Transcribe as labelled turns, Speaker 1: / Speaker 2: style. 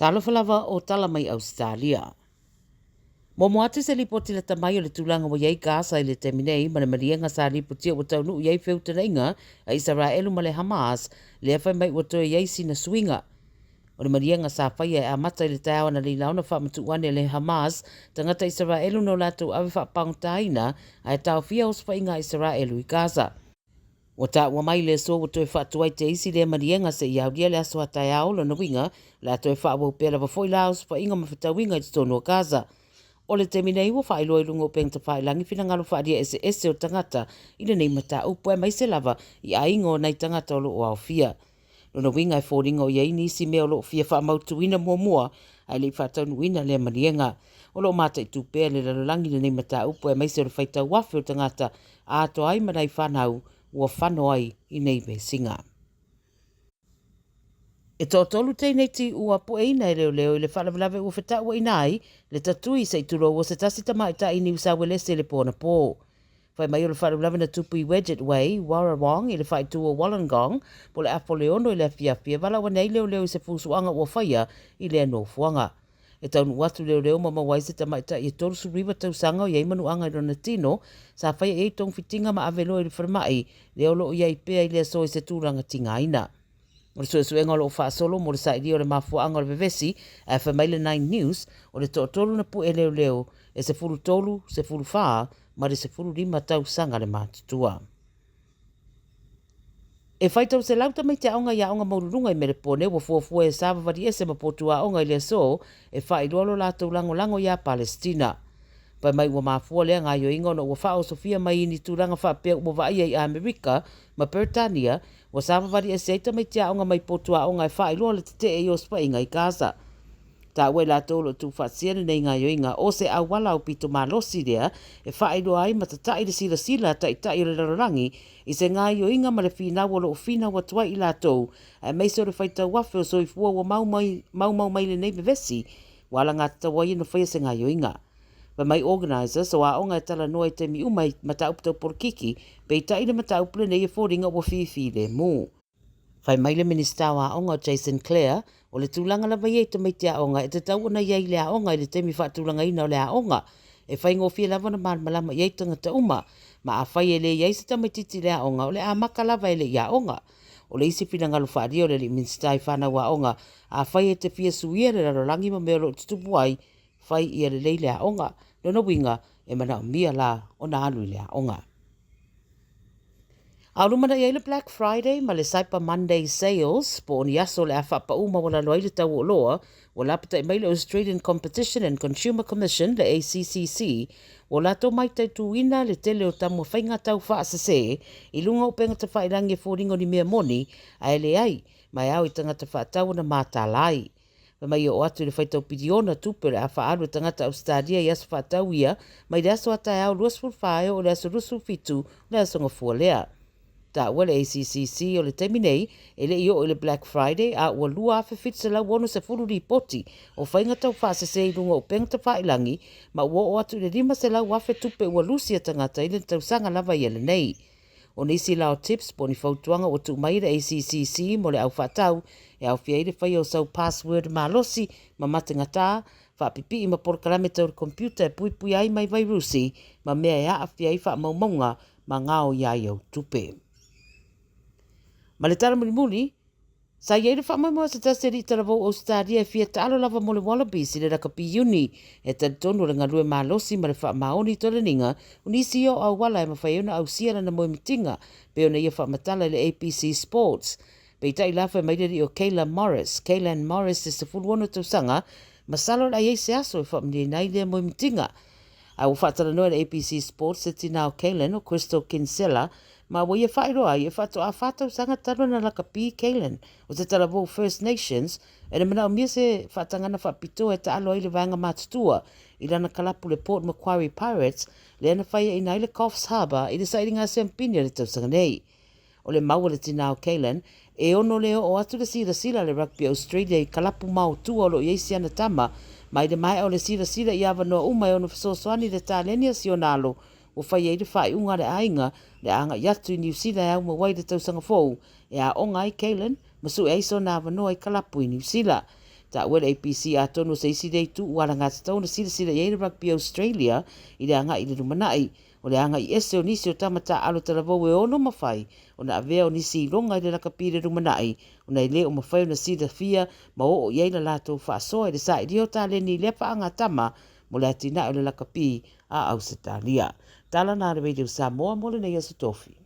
Speaker 1: Talofa lava o tala mai Ausetalia. Muamua atu se lipoti lata mai o le tulaga ua i ai Gaza i le taimi nei ma le maliega sa lipotia ua taunuu i ai feutagaiga a Isaraelu ma le Hamas, lea fai mai ua toe i ai sina suiga. O le maliega sa faia e amata i le taeao analeila ona faamatuu ane e le Hamas tagata Isaraelu na o latou ave faapagotaina ae taofia osofaiga a Isaraelu i Gaza. Ua taua mai le aso ua toe faatuai te isi lea maliega seia aulia le aso a taeao, lona uiga o le a toe faaauau pea lava foi la osofaiga ma fetauiga i totonu o Gaza. O le taimi nei ua faailoa i luga o upega tafailagi finagalo faaalia eseese o tagata i lenei mataupu aemaise lava i aiga o nai tagata o lo o aofia. Lona uiga e foliga o i ai nisi mea o lo o fia faamautuina muamua ae le i faataunuuina lea maliega. O lo o mataitu pea e le lalolagi lenei mataupu aemaise o le faitau afe o tagata atoa ai ma nai fanau ua fano ai i nei vesiga. E toatolu teineiti ua pueina e leoleo i le faalavelave ua fetauaina ai le tatui se i tulou o se tasi tamaitai Niu Sauelese i le po anapo. Fai mai o le faalavelave na tupu i Wedget Way, Warrawong i le faaitu o Wollongong po o le afa o le 6 i le afiafi e valaau ane ai leoleo i se fusuaga ua faia i lea nofoaga. E taunuu atu leoleo ma maua ai se tamaitai e 39 tausaga o i ai manuaga i lona tino, sa faia i ai togafitiga ma ave loa i le falemai, lea o lo o i ai pea i le aso i se tulaga tigaina. O le suesuega o lo o faasolo mo le sailia o le mafuaaga o le vevesi, ae fai mai le Nine News, o le toatolu na pue leoleo e 13, 14 ma le 15 tausaga le matutua. E faitau selau tamaiti aoga i aoga maualuluga i Melepone ua fuafua e savavali ese ma potu aoga i le aso e faailoa lo latou lagolago iā Palesitina. Fai mai ua mafua lea gaoioiga ona ua faaosofia mai i ni tulaga faapea ua vaaia i Amerika ma Peretania ua savavali ese ai tamaiti aoga mai potu aoga e faailoa le tetee i osofaiga i Gaza. Taua i latou o lo o tuufaatasia lenei gaoioiga o se auala aupito malosi lea e faailoa ai ma tata'i le silasila a taitai o le lalolagi i se gaoioiga ma le finau o lo o finau atu ai i latou aemaise o le faitau afe o soifua ua maumau mai lenei vevesi ua alagatatau ai ona faia se gaoioiga. Fai mai organisers o aoga e talanoa i taimi uma i mataupu tau polokiki, peitai le mataupu lenei e foliga ua fifilemu. Fai mai le Minisita o Aoga o Jason Clare, o le tulaga lava ia i tamaiti aoga e tatau ona i ai i le aoga i le taimi faatulagaina o le aoga. E faigofie lava ona malamalama i ai tagata uma. Ma afai e le i ai se tamaitiiti i le aoga, o le amaka lava e le i aoga. O le isi finagalo faaalia o le alii Minisita i fanau aoga, afai e te fia suia le lalolagi ma mea o lo o tutupu ai, fai ia lelei le aoga. Lona uiga, e manaomia la ona alu i le aoga. A o lumanai ai le Black Friday ma le Cyber Monday Sales, po o ni aso o le a faapau maualalo ai le tau o oloa, ua lapatai mai le Australian Competition and Consumer Commission, le ACCC, ua latou maitaituina le tele o taumafaiga tau faasese i luga o upega tafailagi e foliga o ni mea moni, ae leai, ma e ao i tagata faatau ona matala ai. Fai mai e oo atu i le faitau piliona tupe o le a faaalu e tagata Ausetalia i aso faatau ia mai le aso a taeao 24 e oo i le aso 27 o le aso Gafua lea. Taua le ACCC o le taimi nei e le i oo i le Black Friday a ua 2,760 lipoti o faiga tau faasese i luga o upega tafailagi ma ua oo atu i le 500,000 tupe ua lusi a tagata i le tausaga lava ia lenei. O nisi la o tips po o ni fautuaga ua tuu mai e le ACCC mo le au faatau e aofia ai le faia o sau password malosi ma mategata, faapipii ma polokalame tau le computer e puipuia ai mai vairusi ma mea e aafia ai faamaumauga ma gaoia ai au tupe. Ma le tala mulimuli, Sa i ai le faamoemoe o se tasi alii talavou Ausetalia e fia taalo lava mo le Wallabies i le lakapi Iuni. E talitonu o le galue malosi ma le faamaoni i toleniga o nisi ia o auala e mafai ai ona ausia lana moemitiga pei ona ia faamatala i le ABC Sports. Peitai la fai mai le alii o Kayla Morris, Kaylan Morris e 16 tausaga, masalo o le a i ai se aso e faamalieina ai lea moemitiga. A ua faatalanoa e le ABC Sports se tina o Kaylan o Crystal Kinsella ma ua ia faailoa ai e faatoa fa tausaga talu ona lakapi Kaylan o se talavou First Nations e na manaomia se faatagana faapitoa e taalo ai le vaega matutua i lana kalapu le Port Macquarie Pirates lea na faiaina ai le Coffs Harbour i le sailiga siampini o le tausaga nei. O le mau a le tina o Kaylan, e ono le oo atu le silasila a le Rugby Australia i kalapu maotua o lo o i ai siana tama, ma i le maea o le silasila i avanoa uma e ono fesoasoani i le taleni a si ona alo, ua fai ai le faaiuga a le aiga le agai atu i Niu Sila e au ai le tausaga fou e aoga ai Kaylan ma sue ai sona avanoa i kalapu i Niu Sila. Taua le ABC atonu o se isi lea itu ua alagatatau ona silasila i ai le Rugby Australia i le agai i le lumanai. O le agai ese o nisi o tama taaalo talavou e ono mafai ona avea o nisi iloga i le lakapi i le lumanai ona e le o mafai ona silafia ma oo i ai la latou faasoa i le sailia o taleni i lea faagatama mo le atinae o le lakapi a Ausetalia. Tala na a le Radio Samoa mo lenei Aso Tofi.